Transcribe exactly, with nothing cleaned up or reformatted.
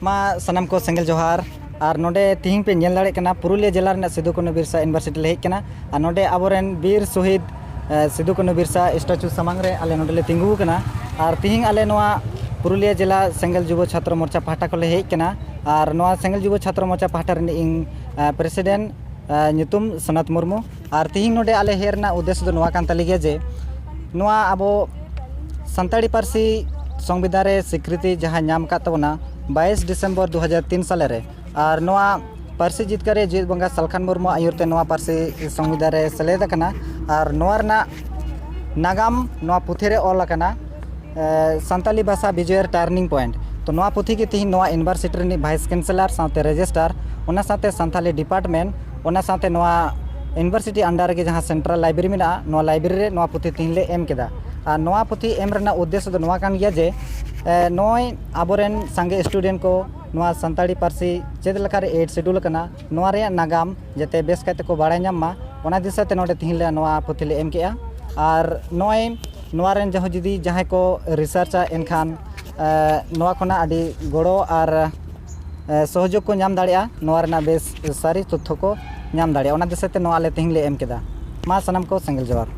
ᱢᱟ ᱥᱟᱱᱟᱢ ᱠᱚ ᱥᱮᱸᱜᱮᱞ ᱡᱚᱦᱟᱨ᱾ ᱟᱨ ᱱᱚᱰᱮ ᱛᱤᱦᱤᱧ ᱯᱮ ᱧᱮᱞ ᱫᱟᱲᱮᱭᱟᱜ ᱠᱟᱱᱟ, ᱯᱩᱨᱩᱞᱤᱭᱟᱹ ᱡᱮᱞᱟ ᱨᱮᱱᱟᱜ ᱥᱤᱫᱩ ᱠᱟᱹᱱᱦᱩ ᱵᱤᱨᱥᱟ ᱤᱭᱩᱱᱤᱵᱷᱟᱨᱥᱤᱴᱤ ᱞᱮ ᱦᱮᱡ ᱠᱟᱱᱟ᱾ ᱟᱨ ᱱᱚᱰᱮ ᱟᱵᱚᱨᱮᱱ ᱵᱤᱨ ᱥᱚᱦᱤᱫ, ᱮ, ᱥᱤᱫᱩ ᱠᱟᱹᱱᱦᱩ ᱵᱤᱨᱥᱟ ᱥᱴᱮᱪᱩ ᱥᱟᱢᱟᱝ ᱨᱮ ᱟᱞᱮ ᱱᱚᱰᱮ ᱞᱮ ᱛᱤᱸᱜᱩ ᱟᱠᱟᱱᱟ᱾ ᱟᱨ ᱛᱤᱦᱤᱧ ᱟᱞᱮ ᱱᱚᱣᱟ ᱯᱩᱨᱩᱞᱤᱭᱟᱹ ᱡᱮᱞᱟ ᱥᱮᱸᱜᱮᱞ ᱡᱩᱵᱚ ᱪᱷᱟᱛᱨᱚ ᱢᱳᱨᱪᱟ ᱯᱟᱦᱴᱟ ᱠᱷᱚᱱ ᱞᱮ ᱦᱮᱡ ᱠᱟᱱᱟ᱾ ᱟᱨ ᱱᱚᱣᱟ ᱥᱮᱸᱜᱮᱞ ᱡᱩᱵᱚ ᱪᱷᱟᱛᱨᱚ ᱢᱳᱨᱪᱟ ᱯᱟᱦᱴᱟ ᱨᱤᱱᱤᱡ ᱤᱧ, ᱮ, ᱯᱨᱮᱥᱤᱰᱮᱱᱴ, ᱮ, ᱧᱩᱛᱩᱢ ᱥᱳᱱᱟᱛ ᱢᱩᱨᱢᱩ᱾ ᱟᱨ ᱛᱤᱦᱤᱧ ᱱᱚᱰᱮ ᱟᱞᱮ ᱦᱮᱡ ᱨᱮᱱᱟᱜ ᱩᱫᱽᱫᱮᱥᱥᱚ ᱫᱚ ᱱᱚᱣᱟ ᱠᱟᱱ ᱛᱟᱞᱮ ᱜᱮᱭᱟ ᱡᱮ ᱱᱚᱣᱟ ᱟᱵᱚ ᱥᱟᱱᱛᱟᱲᱤ ᱯᱟᱹᱨᱥᱤ ᱥᱚᱝᱵᱤᱫᱷᱟᱱ ᱨᱮ ᱥᱤᱠᱨᱤᱛᱤ ᱡᱟᱦᱟᱸ ᱧᱟᱢ ᱟᱠᱟᱫ ᱛᱟᱵᱚᱱᱟ ᱵᱟᱭᱤᱥ ᱰᱤᱥᱮᱢᱵᱚᱨ ᱫᱩ ᱦᱟᱡᱟᱨ ᱛᱤᱱ ᱥᱟᱞᱮ ᱨᱮ, ᱟᱨ ᱱᱚᱣᱟ ᱯᱟᱹᱨᱥᱤ ᱡᱤᱛᱠᱟᱹᱨᱤᱭᱟᱹ ᱡᱤᱣᱮᱫ ᱵᱚᱸᱜᱟ ᱥᱟᱞᱠᱷᱟᱱ ᱢᱩᱨᱢᱩ ᱟᱹᱭᱩᱨ ᱛᱮ ᱱᱚᱣᱟ ᱯᱟᱹᱨᱥᱤ ᱥᱚᱝᱵᱤᱫᱷᱟᱱ ᱨᱮ ᱥᱮᱞᱮᱫ ᱟᱠᱟᱱᱟ᱾ ᱟᱨ ᱱᱚᱣᱟ ᱨᱮᱱᱟᱜ ᱱᱟᱜᱟᱢ ᱱᱚᱣᱟ ᱯᱩᱛᱷᱤ ᱨᱮ ᱚᱞ ᱟᱠᱟᱱᱟ, ᱮ, ᱥᱟᱱᱛᱟᱞᱤ ᱵᱷᱟᱥᱟ ᱵᱤᱡᱚᱭᱮᱨ ᱴᱟᱨᱱᱤᱝ ᱯᱚᱭᱮᱱᱴ᱾ ᱛᱚ ᱱᱚᱣᱟ ᱯᱩᱛᱷᱤ ᱜᱮ ᱛᱤᱦᱤᱧ ᱱᱚᱣᱟ ᱤᱭᱩᱱᱤᱵᱷᱟᱨᱥᱤᱴᱤ ᱨᱤᱱᱤᱡ ᱵᱷᱟᱭᱤᱥ ᱪᱟᱱᱥᱮᱞᱚᱨ ᱥᱟᱶᱛᱮ ᱨᱮᱡᱤᱥᱴᱟᱨ, ᱚᱱᱟ ᱥᱟᱶᱛᱮ ᱥᱟᱱᱛᱟᱞᱤ ᱰᱤᱯᱟᱨᱴᱢᱮᱱᱴ, ᱚᱱᱟ ᱥᱟᱶᱛᱮ ᱱᱚᱣᱟ ᱤᱭᱩᱱᱤᱵᱷᱟᱨᱥᱤᱴᱤ ᱟᱱᱰᱟᱨ ᱨᱮᱜᱮ ᱡᱟᱦᱟᱸ ᱥᱮᱱᱴᱨᱟᱞ ᱞᱟᱭᱵᱨᱮᱨᱤ ᱢᱮᱱᱟᱜᱼᱟ, ᱱᱚᱣᱟ ᱞᱟᱭᱵᱨᱮᱨᱤ ᱨᱮ ᱱᱚᱣᱟ ᱯᱩᱛᱷᱤ ᱛᱤᱦᱤᱧ ᱞᱮ ᱮᱢ ᱠᱮᱫᱟ᱾ ᱟᱨ ᱱᱚᱣᱟ ᱯᱩᱛᱷᱤ ᱮᱢ ᱨᱮᱱᱟᱜ ᱩᱫᱽᱫᱮᱥᱥᱚ ᱫᱚ ᱱᱚᱣᱟ ᱠᱟᱱ ᱜᱮᱭᱟ ᱡᱮ, ᱮ, ᱱᱚᱜᱼᱚᱭ ᱟᱵᱚᱨᱮᱱ ᱥᱟᱸᱜᱮ ᱥᱴᱩᱰᱮᱱᱴ ᱠᱚ ᱱᱚᱣᱟ ᱥᱟᱱᱛᱟᱲᱤ ᱯᱟᱹᱨᱥᱤ ᱪᱮᱫ ᱞᱮᱠᱟᱨᱮ ᱮᱭᱤᱴ ᱥᱤᱰᱩᱞ ᱟᱠᱟᱱᱟ, ᱱᱚᱣᱟ ᱨᱮᱭᱟᱜ ᱱᱟᱜᱟᱢ ᱡᱟᱛᱮ ᱵᱮᱥ ᱠᱟᱭᱛᱮ ᱠᱚ ᱵᱟᱲᱟᱭ ᱧᱟᱢ ᱢᱟ, ᱚᱱᱟ ᱫᱤᱥᱟᱹ ᱛᱮ ᱱᱚᱰᱮ ᱛᱤᱦᱤᱧ ᱞᱮ ᱱᱚᱣᱟ ᱯᱩᱛᱷᱤ ᱞᱮ ᱮᱢ ᱠᱮᱜᱼᱟ᱾ ᱟᱨ ᱱᱚᱜᱼᱚᱭ ᱱᱚᱣᱟ ᱨᱮᱱ ᱡᱟᱦᱟᱸ ᱡᱩᱫᱤ ᱡᱟᱦᱟᱸᱭ ᱠᱚ ᱨᱤᱥᱟᱨᱪᱟ, ᱮᱱᱠᱷᱟᱱ, ᱮ, ᱱᱚᱣᱟ ᱠᱷᱚᱱᱟᱜ ᱟᱹᱰᱤ ᱜᱚᱲᱚ ᱟᱨ, ᱮ, ᱥᱚᱦᱚᱡᱳᱜᱽ ᱠᱚ ᱧᱟᱢ ᱫᱟᱲᱮᱭᱟᱜᱼᱟ, ᱱᱚᱣᱟ ᱨᱮᱱᱟᱜ ᱵᱮᱥ ᱥᱟᱹᱨᱤ ᱛᱚᱛᱛᱷᱚ ᱠᱚ ᱧᱟᱢ ᱫᱟᱲᱮᱭᱟᱜᱼᱟ᱾ ᱚᱱᱟ ᱫᱤᱥᱟᱹ ᱛᱮ ᱱᱚᱣᱟ ᱞᱮ ᱛᱮᱦᱮᱧ ᱞᱮ ᱮᱢ ᱠᱮᱫᱟ᱾ ᱢᱟ ᱥᱟᱱᱟᱢ ᱠᱚ ᱥᱮᱸᱜᱮᱞ ᱡᱚᱦᱟᱨ᱾